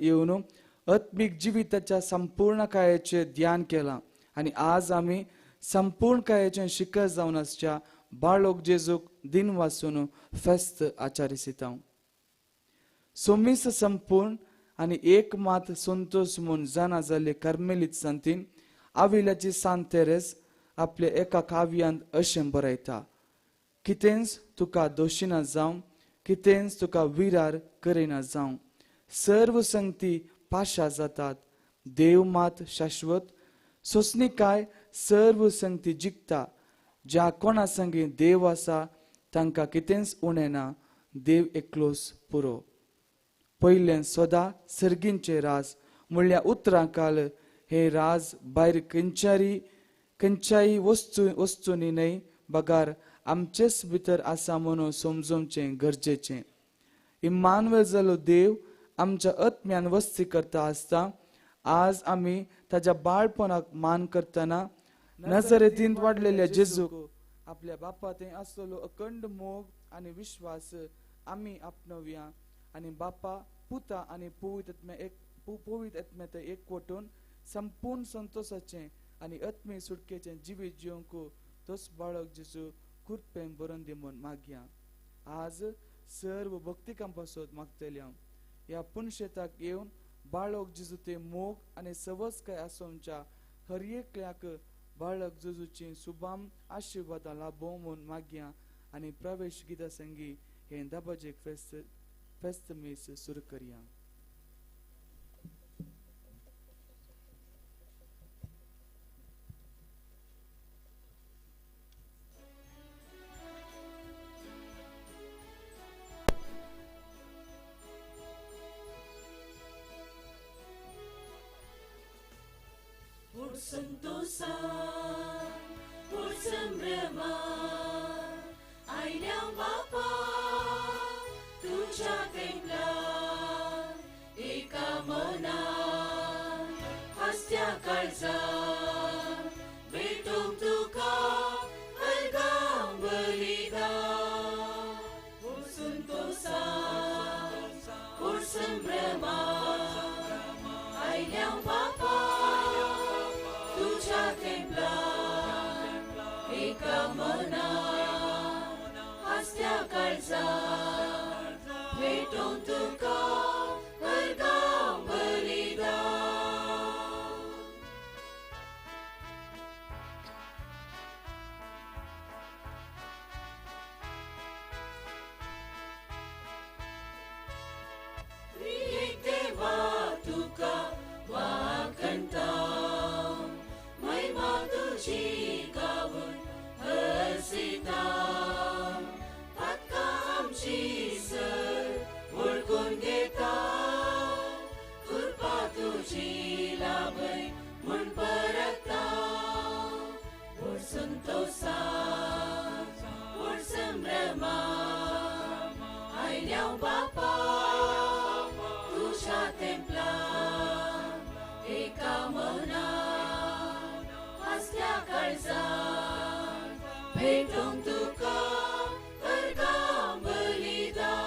येवन आत्मीक जिविताच्या संपूर्ण कायाचें ध्यान केलां आनी आज आमी संपूर्ण कायाचें शिखर जावन आसच्या बाळक जेजूक दिन वासून फेस्त आचारिसिता. सोमीस संपूर्ण आनी एक मात संतोष म्हूण जाणा जाल्ले कार्मेलीत सांतीन आविल्याची सांत तेरेस आपल्या एका काव्यांत अशें बरयता, कितेंच तुका दोशिना जावं, कितेंच तुका विरार करिना जावं, सर्व संगती पाशा जातात, देव मात शाश्वत, सोंसणीकाय सर्व संगती जिखता, ज्या कोणा संगी देव आसा तांकां कितेंच उणें ना, देव एकलोच पुरो. पयलें सदा सर्गींचे राज म्हणल्यार उतरां काल हे राज भायर खंयच्याय वस्तूंनी न्हय बगार आमचेच भितर आसा म्हणून समजोवचें गरजेचें. इम्मानुएल जालो देव आमच्या आत्म्यान वस्ती करता आसता आज आमी ताज्या बाळपणाक मान करतना नजरेतींत वाडलेल्या जेजूक आपल्या बापा थंय आसलेलो अखंड मोग आनी विश्वास आमी आपणोवया आनी बापा पुता आनी पवित्र आत्म्या थंय एकवटून संपूर्ण संतोषाचें आनी आत्मीय सुटकेचें जिवीत जिवंक तोच बाळक जेजू कृपेन भरून दी म्हूण मागया. आज सर्व भक्तिकां पासत मागतले हांव ह्या पुनशेताक येवन बाळक जेजू ते मोग आनी सवसकाय आसोवच्या हर एकल्याक बाळक जेजूची सुबाम आशिर्वादां लाभोवं म्हूण मागया आनी प्रवेश गिता संगी हें दबाजेक फेस्त मीस सुरू करया. संतोषान व्हड संभ्रमान आयल्या बापा तुज्या तेंपलान एका मनान हांसत्या काळजान भेटूंक तुका हरगांव बलिदान. व्हड संतोषान व्हड संभ्रमान आयल्या बापा एका मनान हांसत्या काळजान भेटूंक तुका हरगांव बलिदान. त्रिएक देवा तुका वाखणता, महिमा तुजी गावन हरसिता, पातकां आमची सर वळखून घेता, कृपा तुजी लाभय म्हूण परता. व्हड संतोषान व्हड संभ्रमान आयल्या बापा तुज्या तेंपलान एका मनान हांसत्या काळजान भेटूंक तुका हरगांव बलिदान.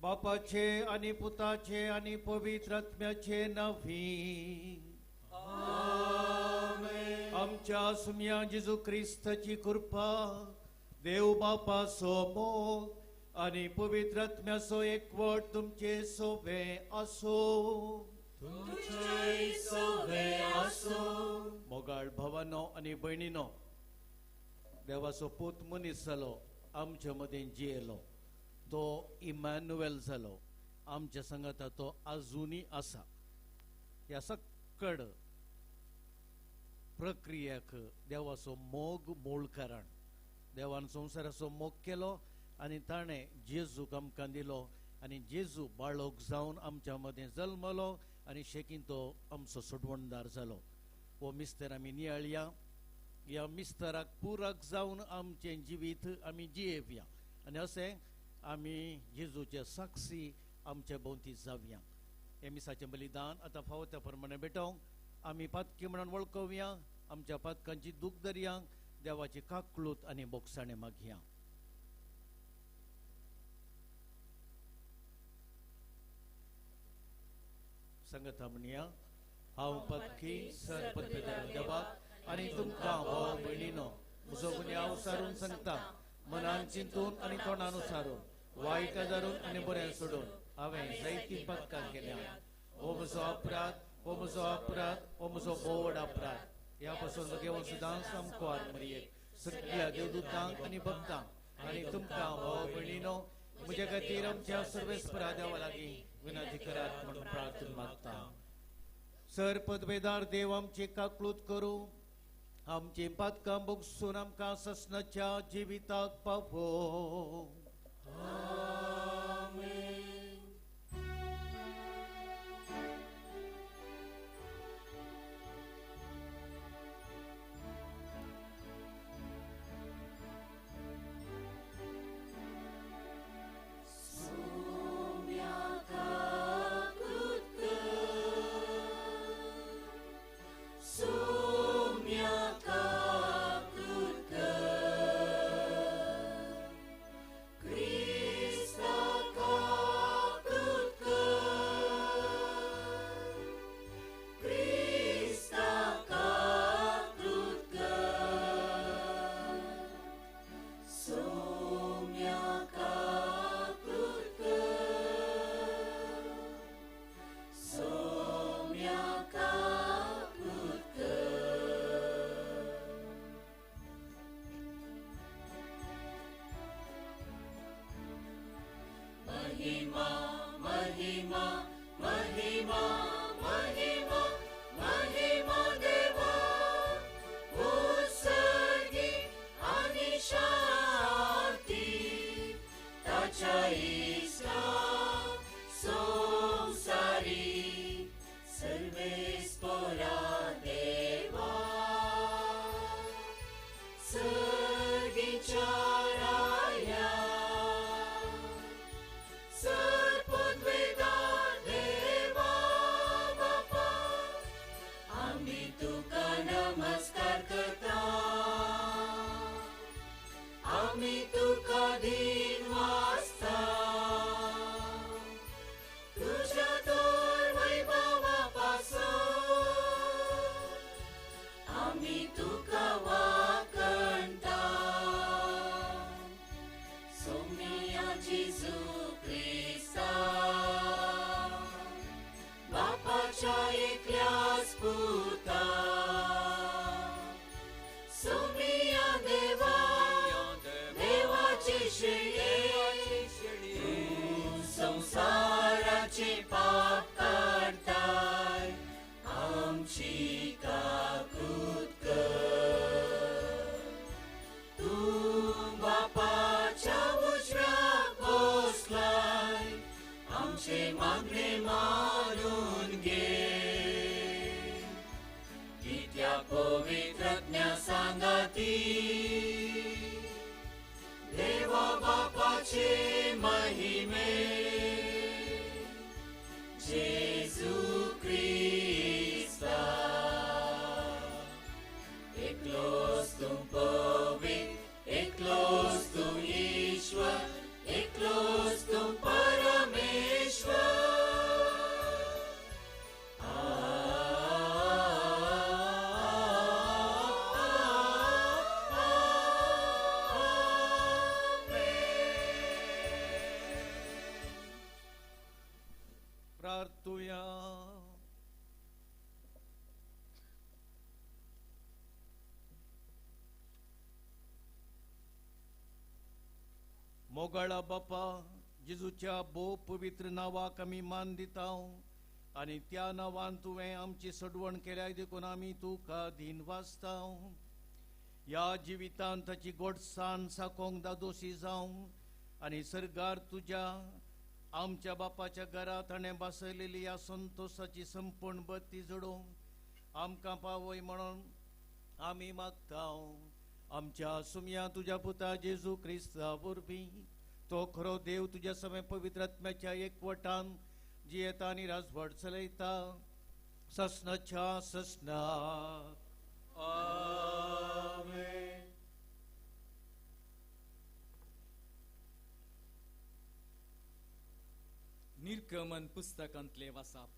बापाचे आनी पुताचे आनी पवित्र आत्म्याचे नांवी आमच्या सुम्या जेजू क्रिस्ताची कृपा, देव बापाचो मोग आनी पवित्र आत्म्याचो एकवट तुमचे सोबे आसूं. तुमचेय सोबे आसूं. मोगाळ भावानो आनी भयणीनो, देवाचो पूत मनीस जालो, आमच्या मदें जियेलो, तो इमॅन्युएल जालो, आमच्या संगाता तो आजुनूय आसा. ह्या सक्कड प्रक्रियेक देवाचो मोग मूळ कारण. देवान संवसाराचो मोग केलो आनी ताणें जेजूक आमकां दिलो आनी जेजू बाळक जावन आमच्या मदें जल्मलो आनी शेकीन तो आमचो सोडवणदार जालो. हो मिस्तर आमी नियाळया, ह्या मिस्तराक पुरक जावन आमचें जिवीत आमी जियेवया आनी अशें आमी जेजूचे साक्षी आमच्या भोंवती जावया. हें मिसाचें बलिदान आतां फावो त्या प्रमाणे भेटोवंक आमी पातकी म्हणून वळखोवया, आमच्या पातकांची दूख दरया, देवाची काकळूत आनी बोगसाणें मागया. सांगता म्हणया. हांव पदकी सर पदवेदार देवाक आनी तुमकां भाव भयणीनो म्हजो गुन्यांव सारून सांगता. मनान चिंतून आनी तोंडान सारून, वायट धरून आनी बरें सोडून हांवें जायतीं पदकां केल्या. हो म्हजो अपराध, हो म्हजो अपराध, हो म्हजो भोव अपराध. ह्या पासून घेवन सदांच सामकार मरयेक सगळ्या देवदूतांक आनी भक्तांक आनी तुमकां भाव भयणीनो म्हज्या खातीर आमच्या सर्वेस्परा देवा लागीं विनंती करात म्हूण प्रार्थना मागता. सर पदवेदार देव आमची काकळूत करूं, आमची पातकां भोगसून आमकां ससनाच्या जिविताक पावो. मोगाळा बापा, जेजूच्या भोव पवित्र नांवाक आमी मान दिता आनी त्या नांवान तुवें आमची सडवण केल्या देखून आमी तुका दीन वाचता. ह्या जिवितांत ताची गोडसाण साकोंक दादोशी जावं आनी सर्गार तुज्या आमच्या बापाच्या घरा ताणें बसयलेली ह्या संतोशाची संपूर्ण बत्ती जोडूंक आमकां पावय म्हणून आमी मागता. आमच्या सुमया तुज्या पुता जेजू क्रिस्ता वरवीं तो खरो देव तुज्या समय पवित्र आत्म्याच्या एकवटान जियेता आनी राजवट चलयता ससनाच्या ससनाक. आमेन. निर्गमन पुस्तकांतले वासाप.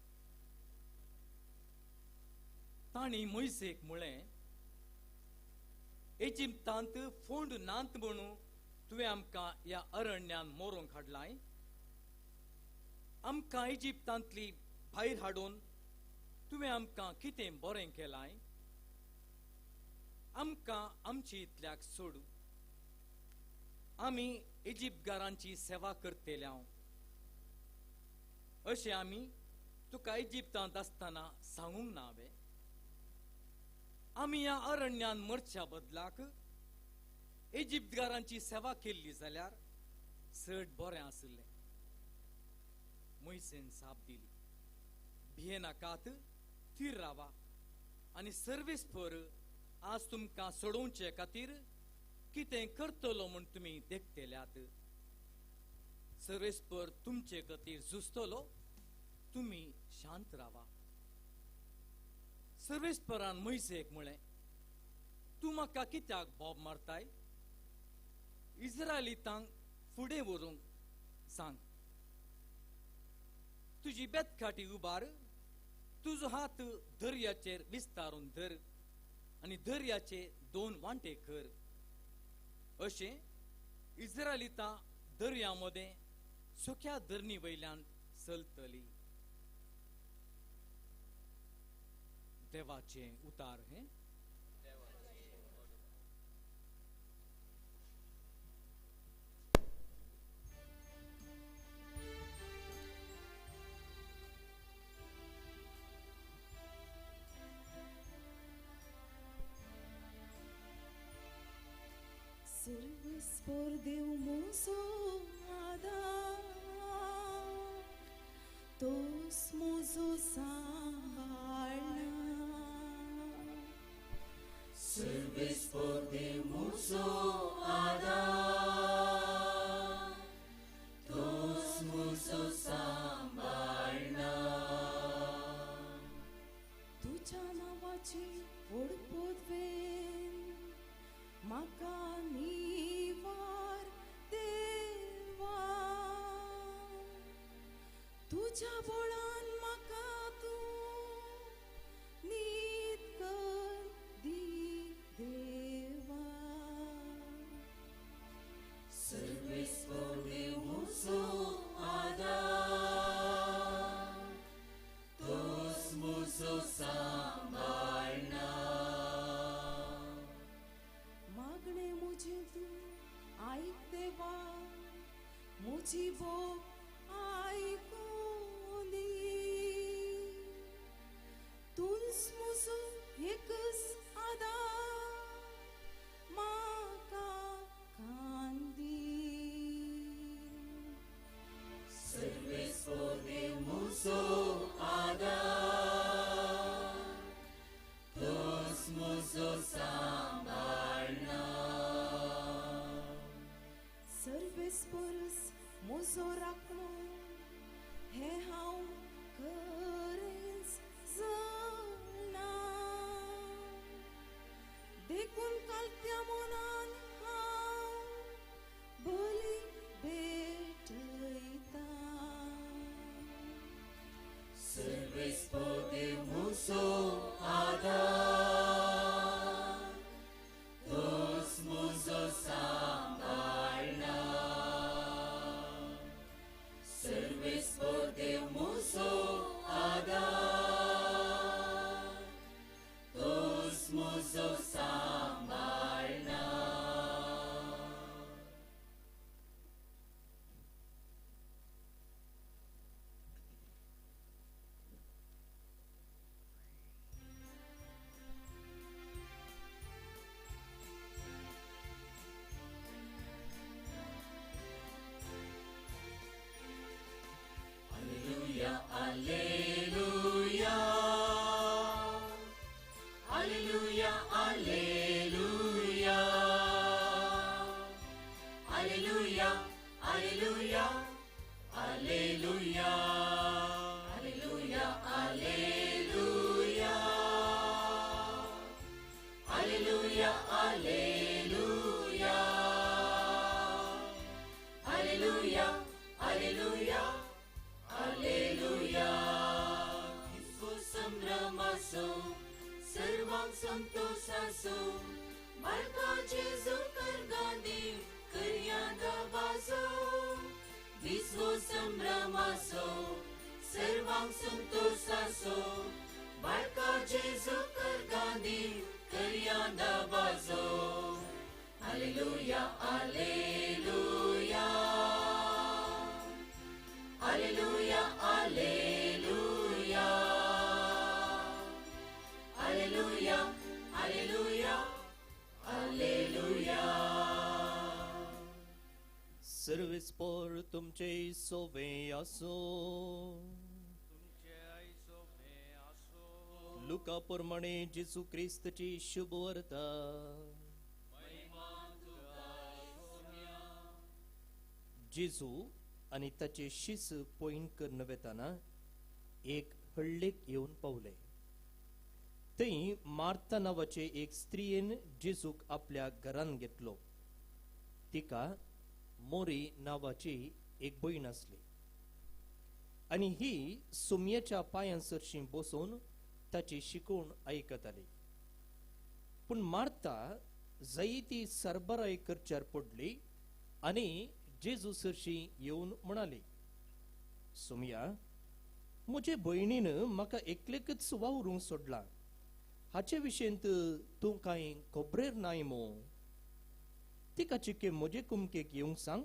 तांणी मोयसेक म्हळें, इजिप्तांत फोंड नात म्हणून तुवें आमकां ह्या अरण्यान मोरोंक हाडलाय. आमकां इजिप्तांतली भायर हाडून तुवें आमकां कितें बरें केलाय? आमकां आमची इतल्याक सोडू, आमी इजिप्तगारांची सेवा करतले हांव. अशें आमी तुका इजिप्तांत आसतना सांगूंक ना वे? आमी ह्या अरण्यान मरच्या बदलाक इजिप्तगारांची सेवा केल्ली जाल्यार चड बरें आशिल्लें. मोयसेन जाप दिली, भियेनाकात, थीर रावा आनी सर्वेस्पर आज तुमकां सोडोवचे खातीर कितें करतलो म्हूण तुमी देखतल्यात. सर्वेस्पर तुमचे खातीर झुजतलो, तुमी शांत रावा. सर्वेस्परान मोयसेक म्हळें, तूं म्हाका कित्याक बोब मारताय? इस्रायलितांक फुडें व्हरूंक सांग. तुजी बेतकाठी उबार, तुजो हात दर्याचेर विस्तारून धर आनी दर्याचे दोन वांटे कर. अशें इस्रायलितां दर्या मदें सुक्या धरणी वयल्यान चलतली. देवाचें उतार हें. सर्वेस्पर देव म्हजो आदार, तोच म्हजो सांबाळना. सर्वेस्पर देव म्हजो आदार, तोच म्हजो सांबाळना. तुज्या नांवाची व्हड पदवेन म्हाका निवार देवा, तुज्या बळान म्हाका तूं नीत कर दी देवा. सर्वेस्पर देव म्हजो आदार, तोच म्हजो सांबाळना. मागणें म्हजें तूं आयक देवा, म्हजी बोब आयकूं दी. सर्वांक संतोष आसो बाळका जेजू करगा देव करया दबाजो विश्व संभ्रम आसो सर्वांक संतोष आसो बाळका जेजू करगा देव करया दबाजो. Alleluia, alleluia, alleluia, alleluia, alleluia, alleluia, alleluia. Service for तुमचे सोवे आसो. लुका प्रमाणे जेजू क्रिस्तची शुभ वार्ता. जेजू आनी ताचे शिस पॉयंट करून वेताना एक हळ्ळेक येवन पावले. थंय मार्ता नांवाचे एक स्त्रियेन जेजूक आपल्या घरान घेतलो. तिका मोरी नांवाची एक भयण आसली आनी ही सुमयेच्या पांयां सरशी बसून ताची शिकवण आयकताली. पूण मार्ता जायती सरबराय करच्यार पडली आनी जेजू सरशी येवन म्हणाली, सुमया, म्हजे भयणीन म्हाका एकलेकच वावरूंक सोडला, हाचे विशयंत तूं कांय खबरेर नाय मो? तिका चिके म्हजे कुमकेक येवंक सांग.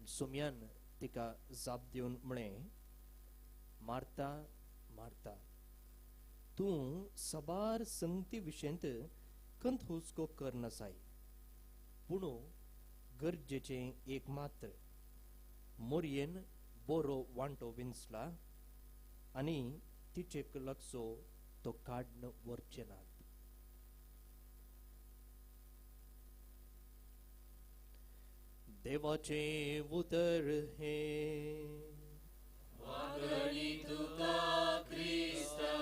सुमयान तिका जाप दिवन म्हळें, मार्ता मार्ता, तूं सबार संगती विशयंत कंत हुस्को करनासाय, पूण गरजेचें एक मात्र. मोरयेन बरो वांटो विंचला आनी तिचे लागचो तो काडन व्हरचे नात. देवाचें उतर हें. वागणी तुका क्रिस्ता.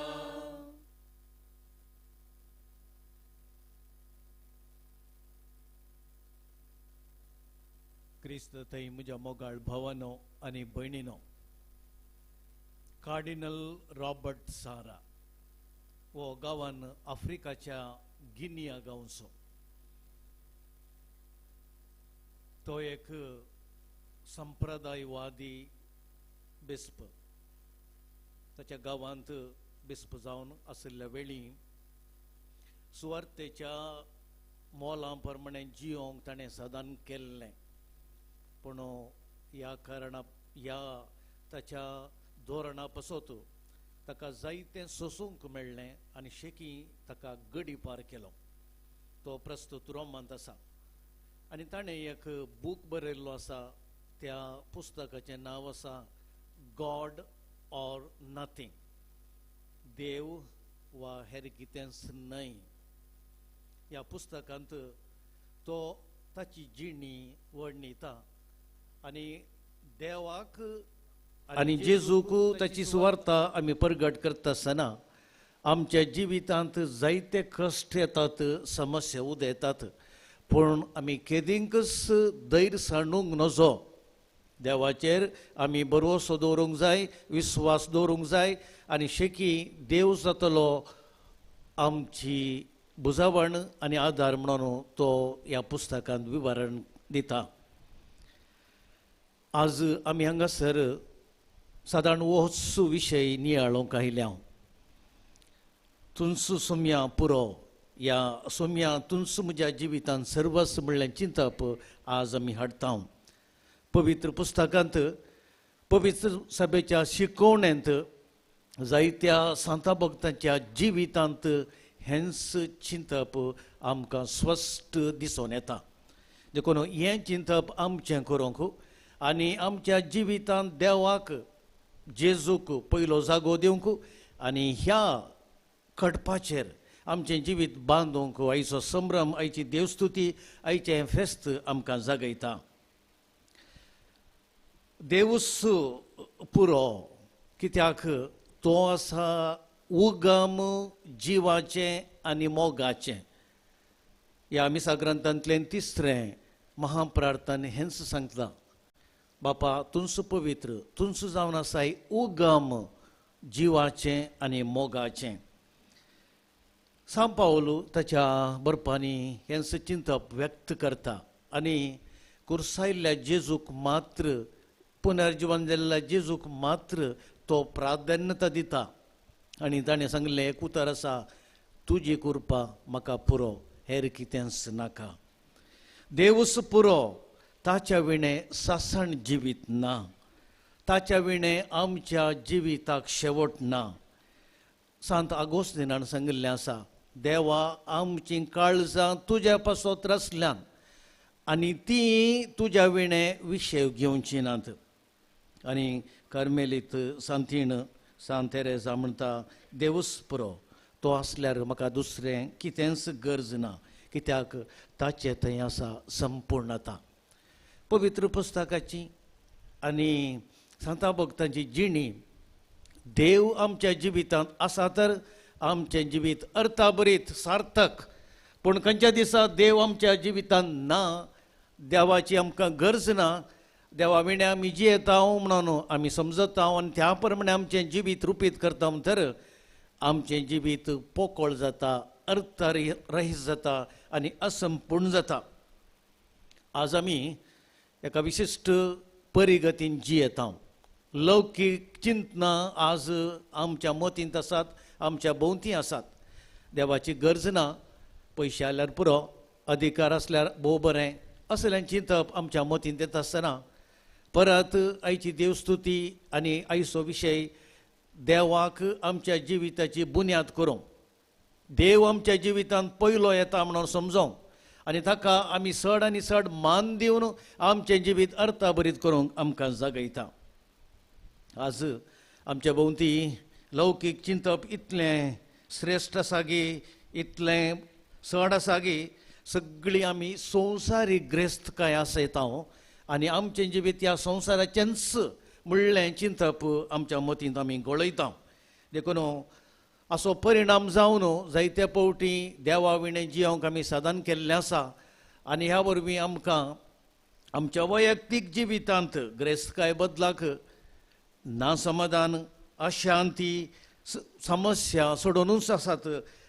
क्रिस्त थंय म्हज्या मोगाळ भावानो आनी भयणीनो, कार्डिनल रॉबर्ट सारा हो गांवान आफ्रिकाच्या गिनिया गांवचो. तो एक संप्रदायवादी बिस्प. ताच्या गांवांत बिस्प जावन आशिल्ल्या वेळी सुवार्तेच्या मोलां प्रमाणे जियोंक ताणें सदान केल्लें. पूण ह्या कारणा ह्या ताच्या धोरणा पसत ताका जायतें सोसूंक मेळ्ळें आनी शेकी ताका गडी पार केलो. तो प्रस्तुत रोमांत आसा आनी ताणें एक बूक बरयल्लो आसा. त्या पुस्तकाचें नांव आसा गॉड ऑर नथींग, देव वा हेर कितेंच न्हय. ह्या पुस्तकांत तो ताची जिणी वर्णिता आनी देवाक आनी जेजूक ताची सुवार्ता आमी परगट करता आसतना आमच्या जिवितांत जायते कश्ट येतात, समस्या उदयतात, पूण आमी केदींकच धैर्य सांडूंक नजो. देवाचेर आमी भरवसो दवरूंक जाय, विस्वास दवरूंक जाय आनी शेकी देव जातलो आमची भुजावण आनी आदार म्हणून तो ह्या पुस्तकांत विवरण दिता. आज आमी हांगासर सादारण होच विशय नियाळूंक आयल्या. तुंस सोम्या पुरो ह्या सोम्या तुंस म्हज्या जिवितांत सर्वस्व म्हणलें चिंतप आज आमी हाडटा. पवित्र पुस्तकांत पवित्र सभेच्या शिकवणेंत जायत्या सांता भक्तांच्या जिवितांत हेंच चिंतप आमकां स्पश्ट दिसून येता. देखून हें चिंतप आमचें करूंक आनी आमच्या जिवितांत देवाक जेजूक पयलो जागो दिवंक आनी ह्या खडपाचेर आमचें जिवीत बांदूंक आयचो संभ्रम, आयची देवस्तुती, आयचें फेस्त आमकां जागयता. देवूच पुरो, कित्याक तो आसा उगम जिवाचें आनी मोगाचें. ह्या मिसा ग्रंथांतल्यान तिसरें महाप्रार्थन हेंच सांगता, बापा तुंस पवित्र, तुंस जावन आसाय उगम जिवाचें आनी मोगाचें. सांव पावलू ताच्या बरपांनी हेंच चिंतप व्यक्त करता आनी कुर्सायल्ल्या जेजूक मात्र, पुनर्जिवन जाल्ल्या जेजूक मात्र तो प्राधान्यता दिता. आनी ताणें सांगिल्लें एक उतर आसा, तुजी कृपा म्हाका पुरो, हेर कितेंच नाका. देवूच पुरो, ताच्या विणें सासण जिवीत ना, ताच्या विणें आमच्या जिविताक शेवट ना. सांत आगोस्तिनान सांगिल्लें आसा, देवा आमचीं काळजां तुज्या पासत रचल्यान आनी तीं तुज्या विणें विशय घेवचीं नात. आनी कार्मेलीत सांतीण सांत तेरेजा म्हणटा, देवूच पुरो, तो आसल्यार म्हाका दुसरें कितेंच गरज ना, कित्याक ताचें थंय आसा संपूर्णता. पवित्र पुस्तकाची आनी सांता भक्तांची जिणी देव आमच्या जिवितांत आसा तर आमचें जिवीत अर्थाभरीत सार्थक. पूण खंयच्या दिसा देव आमच्या जिवितांत ना, देवाची आमकां गरज ना, देवा विणें आमी जियेता म्हणून आमी समजता आनी त्या प्रमाणे आमचें जिवीत रुपीत करता तर आमचें जिवीत पोकळ जाता, अर्थरहीत जाता आनी असंपूर्ण जाता. आज आमी एका विशिश्ट परिगतीन जियेता. लौकीक चिंतनां आज आमच्या मतींत आसात, आमच्या भोंवती आसात. देवाची गरज ना, पयशे आल्यार पुरो, अधिकार आसल्यार भोव बरें असलें चिंतप आमच्या मतींत येता आसतना परत आयची देवस्तुती आनी आयचो विशय देवाक आमच्या जिविताची बुन्याद करूंक, देव आमच्या जिवितांत पयलो येता म्हणून समजोंक आनी ताका आमी चड आनी चड मान दिवन आमचें जिवीत अर्थाभरीत करूंक आमकां जागयता. आज आमच्या भोंवती लौकीक चिंतप इतलें श्रेश्ठ आसा गी, इतलें चड आसा गी, सगळीं आमी संवसारीक ग्रेस्तकाय आसयता आनी आमचें जिवीत ह्या संवसाराचेंच म्हणलें चिंतप आमच्या मतींत आमी घोळयता. देखून असो परिणाम जावन जायते फावटी देवा विणें जियोंक आमी साधन केल्लें आसा आनी ह्या वरवीं आमकां आमच्या वैयक्तीक जिवितांत ग्रेस्तकाय बदलाक ना समाधान, अशांती, समस्या सोडोवनूच आसात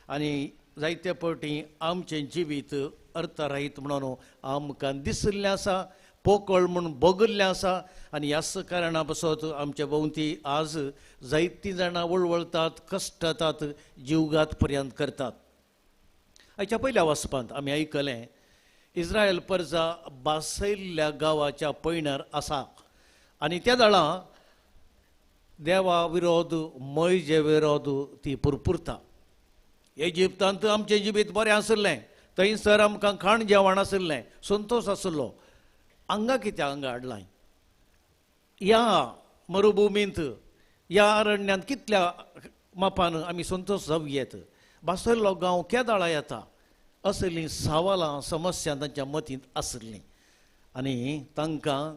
आनी जायते फावटी आमचें जिवीत अर्थरहीत म्हणून आमकां दिशिल्लें आसा, पोकळ म्हूण भोगिल्लें आसा. आनी ह्याच कारणा पासत आमच्या भोंवती आज जायतीं जाणां वळवळतात, कश्टतात, जिवघात पर्यंत करतात. आयच्या पयल्या वाचपांत आमी आयकलें, इस्रायल परजा बासयल्ल्या गांवाच्या पयणार आसा आनी त्या दळां देवा विरोध, मोयजे विरोध ती पुरपुरता. इजिप्तांत आमचें जिवीत बरें आशिल्लें, थंयसर आमकां खाण जेवण आशिल्लें, संतोश आशिल्लो. हांगा कित्याक हांगा हाडलां? ह्या मरुभुमींत, ह्या अरण्यांत कितल्या मापान आमी संतोश जावं येत? बासयल्लो गांव केदाळा येता? असलीं सवालां, समस्या तांच्या मतींत आशिल्लीं आनी तांकां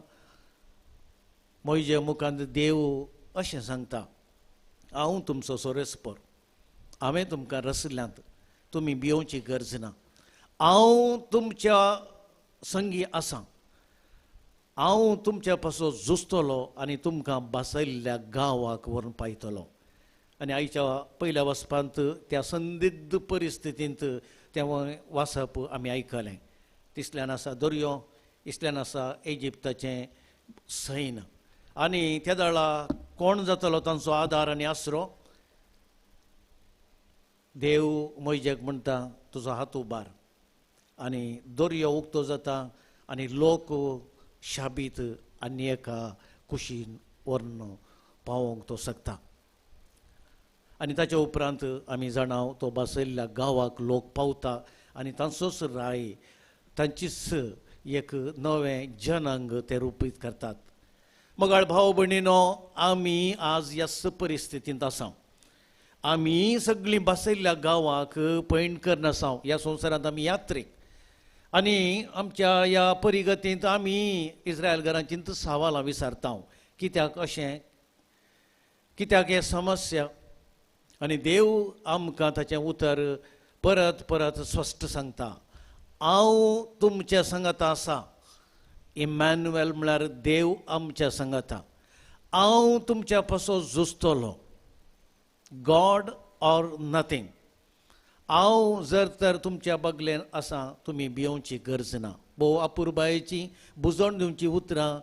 मोयजे मुखांत देव अशें सांगता, हांव तुमचो सोरेस्पर, हांवें तुमकां रसल्यांत, तुमी भियोवची गरज ना, हांव तुमच्या संगी आसा, हांव तुमच्या पासून झुजतलो आनी तुमकां बासयल्ल्या गांवाक व्हरून पायतलो. आनी आयच्या पयल्या वचपांत त्या संदिग्ध परिस्थितींत तें वाचप आमी आयकलें. तिसल्यान आसा दर्यो, इसल्यान आसा इजिप्ताचें सैन आनी त्या दळा कोण जातलो तांचो आदार आनी आसरो? देव मोयजेक म्हणटा, तुजो हात उबार आनी दर्यो उक्तो जाता आनी लोक शाबीत आनी एका कुशीन व्हरून पावोवंक तो शकता. आनी ताच्या उपरांत आमी जाणाव तो बासयल्ल्या गांवाक लोक पावता आनी तांचोच राय, तांचीच एक नवें जनांग ते रुपीत करतात. मगाळ भाव भयणीनो, आमी आज ह्याच परिस्थितींत आसा. आमी सगळीं बासयल्ल्या गांवाक पयण करनासा. ह्या संवसारांत आमी यात्रीक आनी आमच्या ह्या परिगतींत आमी इस्रायल घरांचीं सवालां विचारता, कित्याक अशें, कित्याक हें समस्या? आनी देव आमकां ताचें उतर परत परत स्पश्ट सांगता, हांव तुमच्या सांगाता आसा. इमॅन्युएल म्हळ्यार देव आमच्या सांगाता. हांव तुमच्या पासून झुजतलो. God or nothing. हांव जर तर तुमच्या बगलेन आसा तुमी भियोवची गरज ना. भोव अपुरबायेची बुजवण दिवची उतरां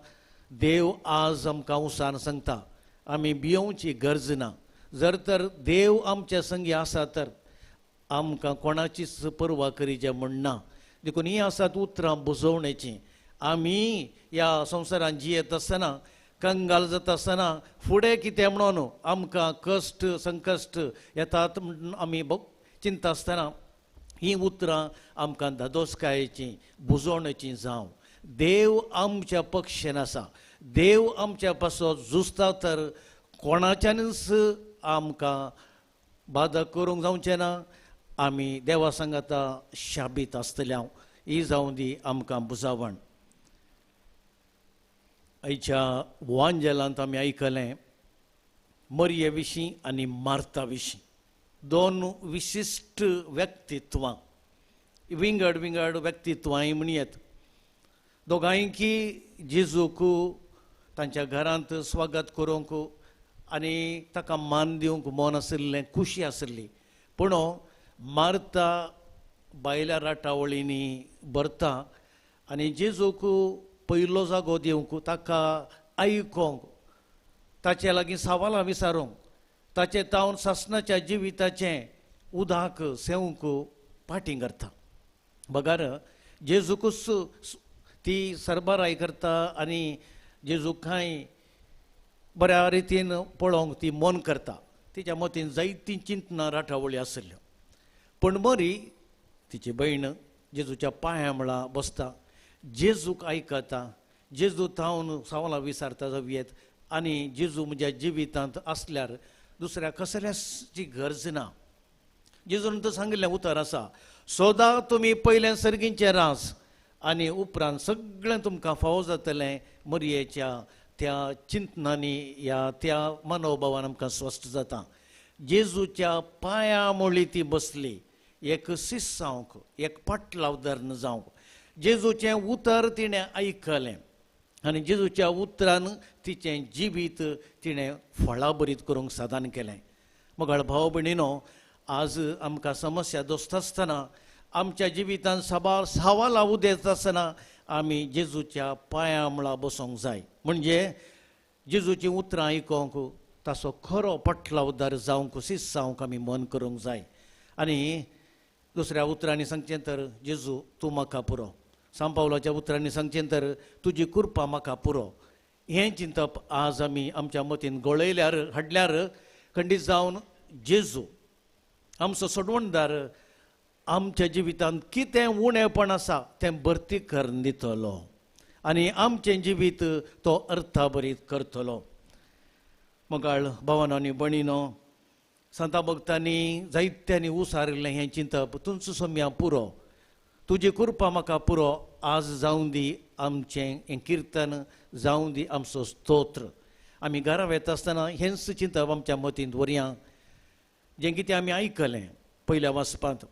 देव आज आमकां उसान सांगता. आमी भियोवची गरज ना. जर तर देव आमच्या संगी आसा तर आमकां कोणाचीच पर्वा करीचे म्हण ना. देखून हीं आसात उतरां बुजवणेचीं. आमी ह्या संवसारांत जियेत आसतना कंगाल जाता आसतना फुडें कितें म्हणून आमकां कश्ट संकश्ट येतात म्हणून आमी चिंता आसतना हीं उतरां आमकां धादोसकायेचीं बुजवणेचीं जावं. देव आमच्या पक्षेन आसा, देव आमच्या पासत झुजता तर कोणाच्यानूच आमकां बादा करूंक जावचें ना. आमी देवा सांगाता शाबीत आसतले. हांव ही जावं दी आमकां बुजावण. आयच्या वांजेलांत आमी आयकलें मरये विशीं आनी मार्ता विशीं, दोन विशिश्ट व्यक्तित्वां, विंगड विंगड व्यक्तित्वांय म्हणयेत. दोगांयकी जेजूक तांच्या घरांत स्वागत करूंक आनी ताका मान दिवंक मन आशिल्लें, खुशी आशिल्ली. पूण मार्ता बायल्या राटावळींनी भरता आनी जेजूक पयलो जागो दिवंक, ताका आयकोंक, ताचे लागीं सवालां विचारूंक, ताचे तावन सासणाच्या जिविताचें उदक सेवंक पाटीं करता. बगर जेजूकूच ती सरबराय करता आनी जेजूक कांय बऱ्या रितीन पळोवंक ती मन करता. तिच्या मतीन जायतीं चिंतनां राटावळी आशिल्ल्यो. पूण बरी तिची भयण जेजूच्या पांया मुळा बसता, जेजूक आयकता, जेजू थावन सवालां विचारता जावयेत आनी जेजू म्हज्या जिवितांत आसल्यार दुसऱ्या कसल्याची गरज ना. जेजून तर सांगिल्लें उतर आसा, सदां तुमी पयलें सर्गींचें रास आनी उपरांत सगळें तुमकां फावो जातलें. मरयेच्या त्या चिंतनांनी ह्या त्या मनोभावान आमकां स्वस्थ जाता. जेजूच्या पांया मुळी ती बसली, एक शिस्त जावंक, एक पाटलावदार जावंक. जेजूचें उतर तिणें आयकलें आनी जेजूच्या उतरान तिचें जिवीत तिणें फळाभरीत करूंक साधन केलें. मगाळ भाव भयणीनो, आज आमकां समस्या दोसता आसतना, आमच्या जिवितांत साबार सवालां उदेता आसतना आमी जेजूच्या पांया मुळा बसोंक जाय. म्हणजे जेजूचीं उतरां आयकोंक, ताचो खरो पटलावदार जावंक, शिस्त जावंक आमी मन करूंक जाय. आनी दुसऱ्या उतरांनी सांगचें तर जेजू तूं म्हाका पुरो, सांपावलाच्या उतरांनी सांगचें तर तुजी कृपा म्हाका पुरो. हें चिंतप आज आमी आमच्या मतीन गळयल्यार हाडल्यार खंडीत जावन जेजू आमचो सोडवणदार आमच्या जिवितांत कितें उणेपण आसा तें भरती करून दितलो आनी आमचें जिवीत तो अर्थाभरीत करतलो. मगाळ भावानो आनी भयणीनो, सांता भक्तांनी जायत्यांनी उसारिल्लें हें चिंतप, तुमचो सोम्या पुरो, तुजी कृपा म्हाका पुरो, आज जावं दी आमचें हें किर्तन, जावं दी आमचो स्तोत्र. आमी घरा वता आसतना हेंच चिंतप आमच्या मतींत दवरया. जें कितें आमी आयकलें पयल्या वाचपांत,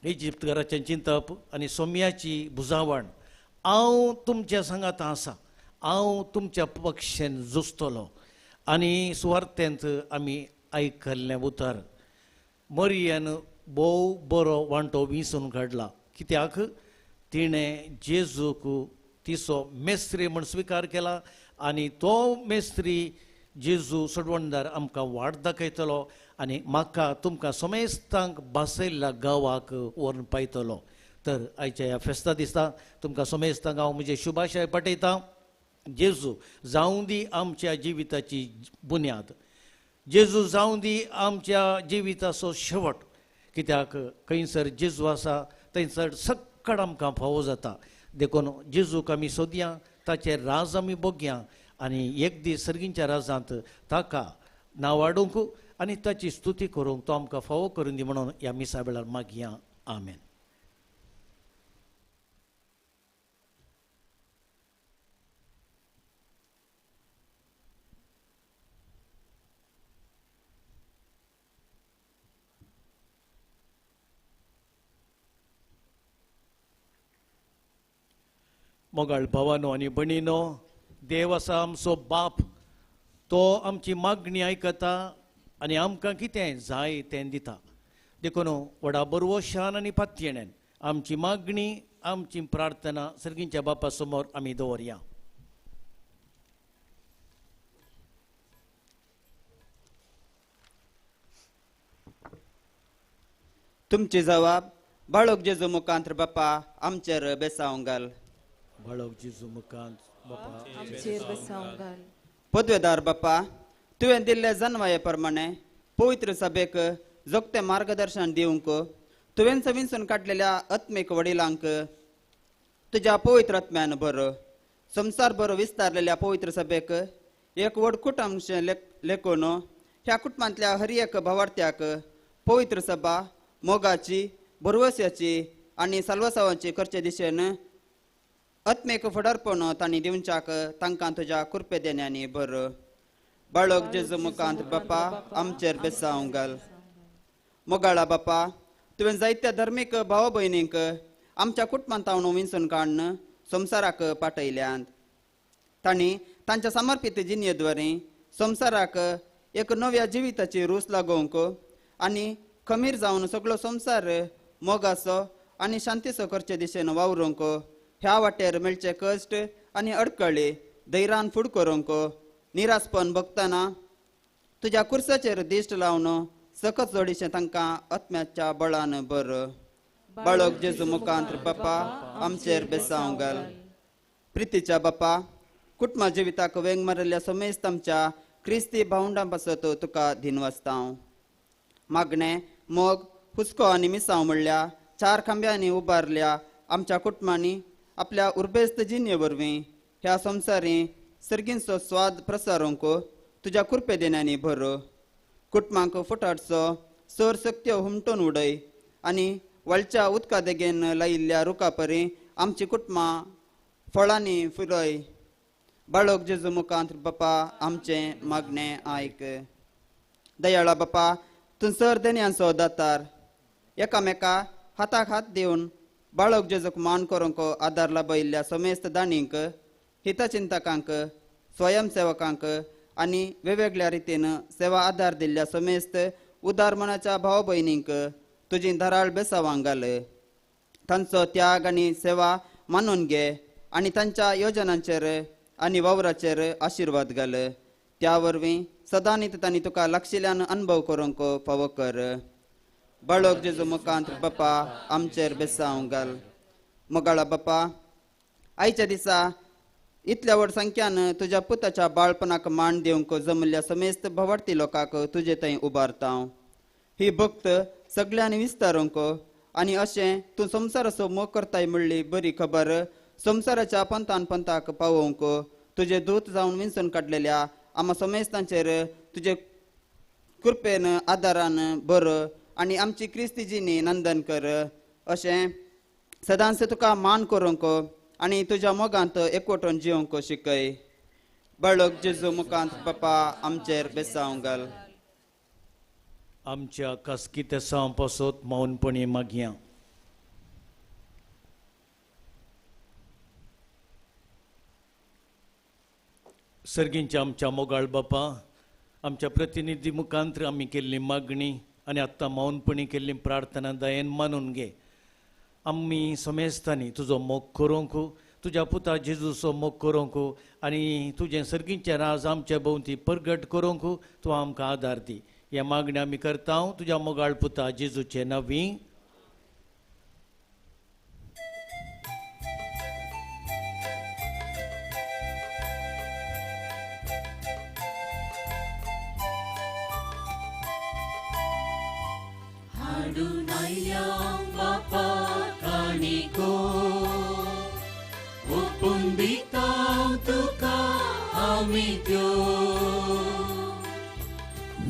इजिप्त घराचें चिंतप आनी सोम्याची बुजावण, हांव तुमच्या सांगाता आसा, हांव तुमच्या पक्षेन झुजतलो. आनी सुवार्थेंत आमी आयकल्लें उतर, मरियन भोव बरो वांटो विंचून काडला. कित्याक तिणें जेजूक तिचो मेस्त्री म्हूण स्विकार केला आनी तो मेस्त्री जेजू सोडवणदार आमकां वाट दाखयतलो आनी म्हाका तुमकां समेस्तांक बासयल्ल्या गांवाक व्हरून पायतलो. तर आयच्या ह्या फेस्ता दिसा तुमकां समेस्तांक हांव म्हजें शुभाशय पाठयतां. जेजू जावं दी आमच्या जिविताची बुन्याद, जेजू जावं दी आमच्या जिविताचो शेवट. कित्याक खंयसर जेजू आसा थंयसर सक्कड आमकां फावो जाता. देखून जेजूक आमी सोदया, ताचें राज आमी बघया आनी एक दीस सर्गींच्या राजांत ताका नांव हाडूंक आनी ताची स्तुती करूंक तो आमकां फावो करून दी म्हणून ह्या मिसा वेळार मागया. आमेन. मोगाळ भावानो आनी भयणीनो, देव आसा आमचो बाप, तो आमची मागणी आयकता आनी आमकां कितें जाय तें दिता. देखून व्हडा बरवशान आनी पातयेण्यान आमची मागणी आमची प्रार्थना सर्गींच्या बापा समोर आमी दवरया. तुमची जवाब बाळोक जेजू मुखांत बापा आमचेर बेसावंक घाल. बाळोक जेजू मुखांत बापा आमचेर बेसावंक घाल. पदवेदार बापा, तुवें दिल्ले जनवाये प्रमाणे पवित्र सभेक जोगतें मार्गदर्शन दिवंक तुवें विंचून काडलेल्या आत्मीक वडिलांक तुज्या पवित्र आत्म्यान भर. संवसार भर विस्तारलेल्या पवित्र सभेक एक व्हड कुटुंबशें लेखून ह्या कुटुंबांतल्या हर एक भावार्थ्याक पवित्र सभा मोगाची, भरवस्याची आनी साल्वासावाची करचे दिशेन आत्मीक फुडारपण तांणी दिवच्याक तांकां तुज्या कृपे देण्यांनी भर. बाळक जेजू मुखांत बापा आमचेर बेसावंक घाल. मोगाळा बापा, तुवें जायत्या धर्मीक भाव भयणींक आमच्या कुटुंबांत विंचून काडून संवसाराक पाठयल्यात. तांणी तांच्या समर्पीत जिणेद्वारे संवसाराक एक नव्या जिविताची रूच लागोवंक आनी खमीर जावन सगळो संवसार मोगाचो आनी शांतीचो करचे दिशेन वावरूंक ह्या वाटेर मेळचे कश्ट आनी अडकळी धैर्यान फुड करूंक निरासपण भोगतना तुज्या कुर्साचेर दिश्ट लावन सकत जोडीशें तांकां आत्म्याच्या बळान भर. बाळक जेजू मुखांत बापा आमचेर बेसावंक घाल. प्रितीच्या बापा, कुटुंबा जिविताक वेंग मारिल्ल्या समेस्त आमच्या क्रिस्ती भावंडां पासत तुका दिनवासता. मागणें, मोग, हुस्को आनी मिसांव म्हणल्या चार खांब्यांनी उबारल्या आमच्या कुटुंबांनी आपल्या उर्बेस्त जिणे वरवीं ह्या संवसारी सर्गींचो स्वाद प्रसारूंक तुज्या कृपे देण्यांनी भर. कुटुंबांक फुटाटचो सर सक्त्यो हुमटून उडय आनी वळच्या उदका देगेन लायिल्ल्या रुखापरी आमची कुटुंबां फळांनी फुलय. बाळक जेजू मुखांत बापा आमचें मागणें आयक. दयाळा बापा, तूं सर देण्यांचो दातार, एकामेका हाताक हात दिवन बाळक जेजूक मान करूंक आदार लाबयिल्ल्या समेस्त दाणींक, हितचिंतकांक, स्वयंसेवकांक आनी वेगवेगळ्या रितीन सेवा आदार दिल्ल्या समेस्त उदार मनाच्या भाव भयणींक तुजी धाराळ बेसावांक घाल. तांचो त्याग आनी सेवा मानून घे आनी तांच्या योजनांचेर आनी वावराचेर आशिर्वाद घाल. त्या वरवीं सदांनी तांणी तुका लागशिल्ल्यान अनुभव करूंक फावो कर. बाळक जेजू मुखांत बापा आमचेर बेसावंक घाल. मोगाळा बापा, आयच्या दिसा इतल्या व्हड संख्यान तुज्या पुताच्या बाळपणाक मान दिवंक जमल्ल्या समेस्त भवार्थी लोकांक तुजे थंय उबारता. ही भक्त सगळ्यांनी विस्तारूंक आनी अशें तूं संवसाराचो मोग करताय म्हणली बरी खबर संवसाराच्या पंथान पंथाक पावोवंक तुजे दूत जावन विंचून काडलेल्या आमा समेस्तांचेर तुजे कृपेन आदारान भर आनी आमची क्रिस्ती जिणी नंदन कर. अशें सदांच तुका मान करूंक आनी तुज्या मोगांत एकवटून जिवंक शिकय. बाळक जेजू मुखांत बापा आमचेर बेसावंक घाल. आमच्या कास्कितेसांव पासत मौनपणी मागया. सर्गींच्या आमच्या मोगाळ बापा, आमच्या प्रतिनिधी मुखांत आमी केल्ली मागणी आनी आत्तां मौनपणी केल्ली प्रार्थना दयेन मानून घे. आमी समेस्तांनी तुजो मोग करूंक, तुज्या पुता जेजूचो मोग करूंक आनी तुजें सर्गींचें राज आमच्या भोंवती परगट करूंक तूं आमकां आदार दी. ह्या मागण्या आमी करता तुज्या मोगाळ पुता जेजूचे नांवी. हाडून आयल्या बापा काणिको ओपून दिता तुका आमी त्यो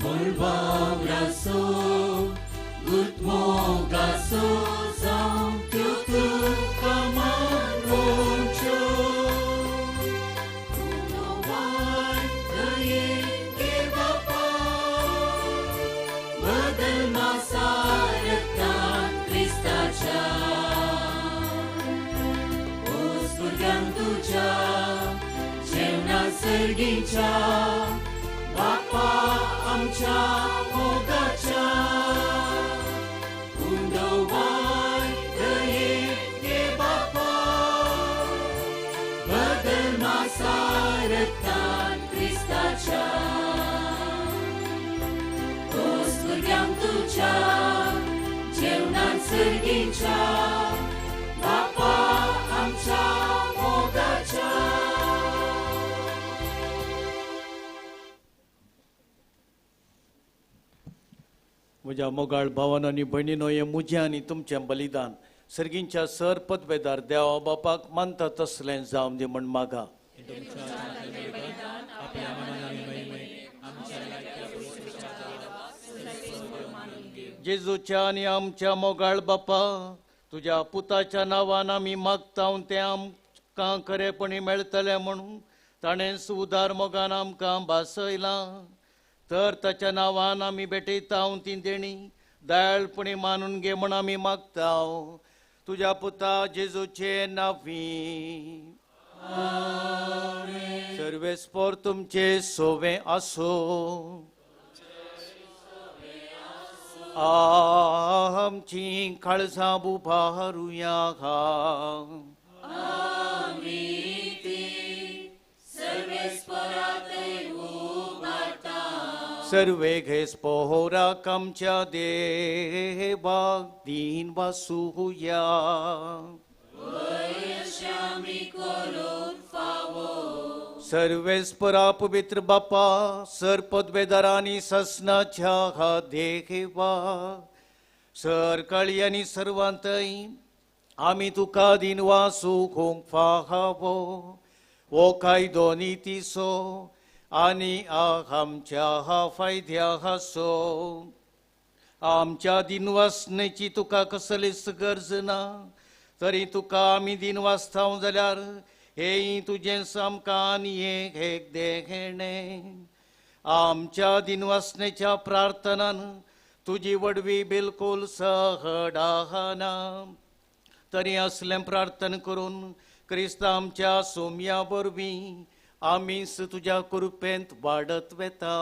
फळवावरासो गुतमोगासो जावं त्यो तुका मानवच्यो. सर्गीच्या बापा आमच्या मोगाच्या. सर्गीच्या बापा आमच्या मोगाच्या. म्हज्या मोगाळ भावान आनी भयणीनो, हें म्हजें आनी तुमचें बलिदान सर्गींच्या सर पदवेदार देवा बापाक मानता तसलें जावं दी म्हण मागा. जेजूच्या आनी आमच्या मोगाळ बापा, तुज्या पुताच्या नांवान आमी मागता तें आमकां खरेपणी मेळटलें म्हणून ताणें उदार मोगान आमकां भासयलां. तर ताच्या नांवान आमी भेटयता ती देणी दयाळपणी मानून घे म्हण आमी मागता तुज्या पुता जेजूचे नांवी. सर्वेस्पोर तुमचे सोवे आसो. आमची काळजां उबारुया. सर्वे घेसपोराक आमच्या देवाक दीन वासुया. सर्वेस्परा पवित्र बापा, सर पदवेदारांनी ससनाच्या देवा, सर काळी आनी सर्वांतय आमी तुका दीन वासूंक फावो हो कायदो नितीचो आनी आमच्या फायद्याचो. आमच्या दिनवासनेची तुका कसलीच गरज ना, तरी तुका आमी दिन वाचता जाल्यार हें तुजें आमकां आनी एक देणें. आमच्या दिनवासनेच्या प्रार्थनान तुजी वडवी बिलकुल सहडाना, तरी असलें प्रार्थना करून क्रिस्त आमच्या सोम्या वरवीं आमीच तुज्या कृपेंत वाडत वेता.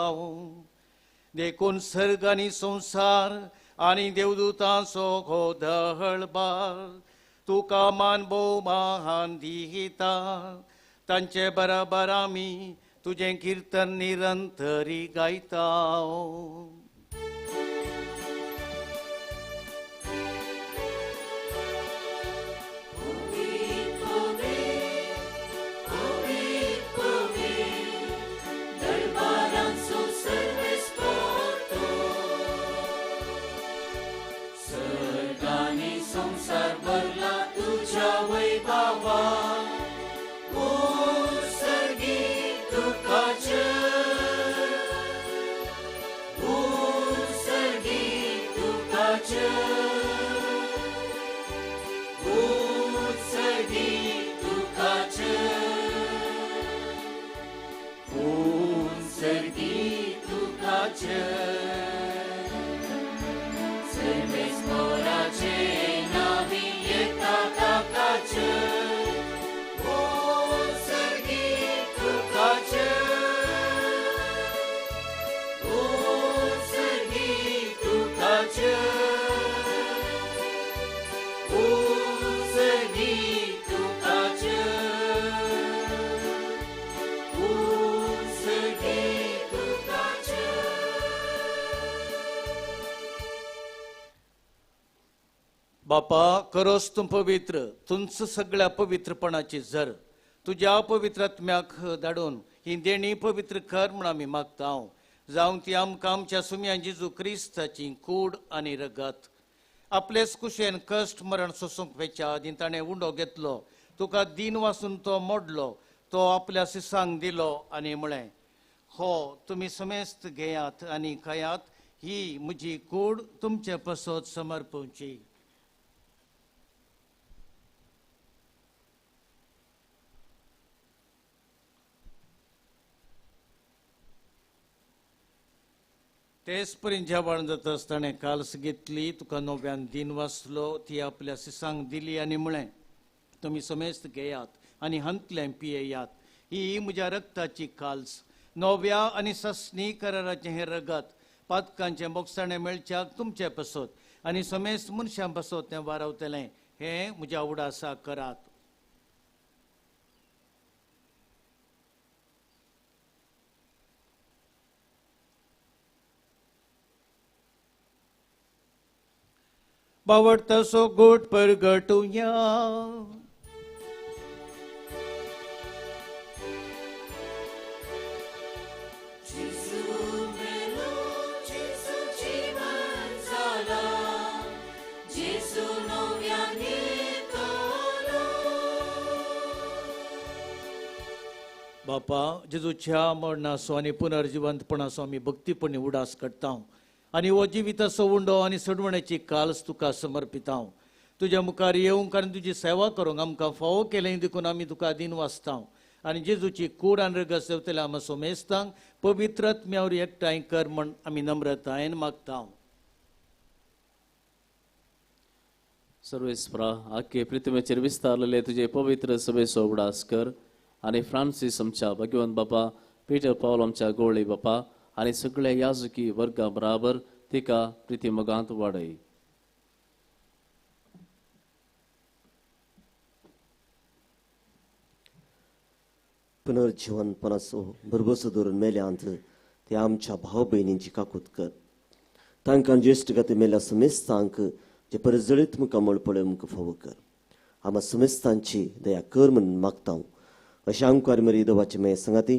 देखून सर्ग आनी संवसार आनी देवदूतांचो हो दहळबार तुका मान भोवमान दिता. तांचे बराबर आमी तुजें किर्तन निरंतरी गायता. बापा, करोस तूं पवित्र तुंच सगळ्या पवित्रपणाची जर तुज्या पवित्र आत्म्याक धाडून ही देणी पवित्र कर म्हण आमी मागता. जावं ती आमकां आमच्या सुम्या जेजू क्रिस्ताची कूड आनी रगत. आपलेच कुशेन कश्ट मरण सोसूंक वेच्या आदीं ताणें उंडो घेतलो, तुका दीन वासून तो मोडलो, तो आपल्या सिसांक दिलो आनी म्हळें, हो तुमी समेस्त घेयात आनी खायात, ही म्हजी कूड तुमचे पसत समर्पवची. तेच परी जेवण जाता आसतना काल्स घेतली, तुका नव्यान दीन वाचलो, ती आपल्या सिसांक दिली आनी म्हळें, तुमी समेस्त घेयात आनी हांतलें पियेयात, ही म्हज्या रक्ताची काल्स, नव्या आनी ससनी कराराचें हें रगत, पातकांचें बोगसाणें मेळच्याक तुमचे पसत आनी समेस्त मनशां पसत तें वारावतलें, हें म्हज्या उडासा करात. बावडतासो गोट परगटुया. बापा जेजूच्या मरणाचो आनी पुनर्जिवंतपणाचो आमी भक्तीपणी उडास करता आनी हो जिविताचो उंडो आनी सोडवण्याची काल्स तुका समर्पिता. तुज्या मुखार येवंक आनी तुजी सेवा करूंक आमकां फावो केलें देखून आमी तुका दीन वाचता आनी जेजूची कूड आनी रगत सेवतल्या आमकां सोमेस्तांक पवित्र आत्म्यावर एकठांय कर म्हण आमी नम्रतायेन मागता. सर्वेस्परा आख्खे पृथ्वीचेर विस्तारलेले तुजे पवित्र सभेचो उडास कर आनी फ्रांसीस आमच्या भगवंत बापा, पीटर पावल आमच्या गोवळी बापा आनी सगळ्या याजकी वर्गा बराबर तिका प्रितीमोगांत वाडय. पुनर्जिवनपणाचो भरभोसो धरून मेल्यांत ते आमच्या भाव भयणींची काकूत कर. तांकां ज्येश्ठ गती मेल्या समेस्तांक जे परजळीत मुखामळ पळोवंक फावो कर. आमा समेस्तांची दया कर म्हणून मागता. अशें आमकार मरी देवाचे मे सांगाती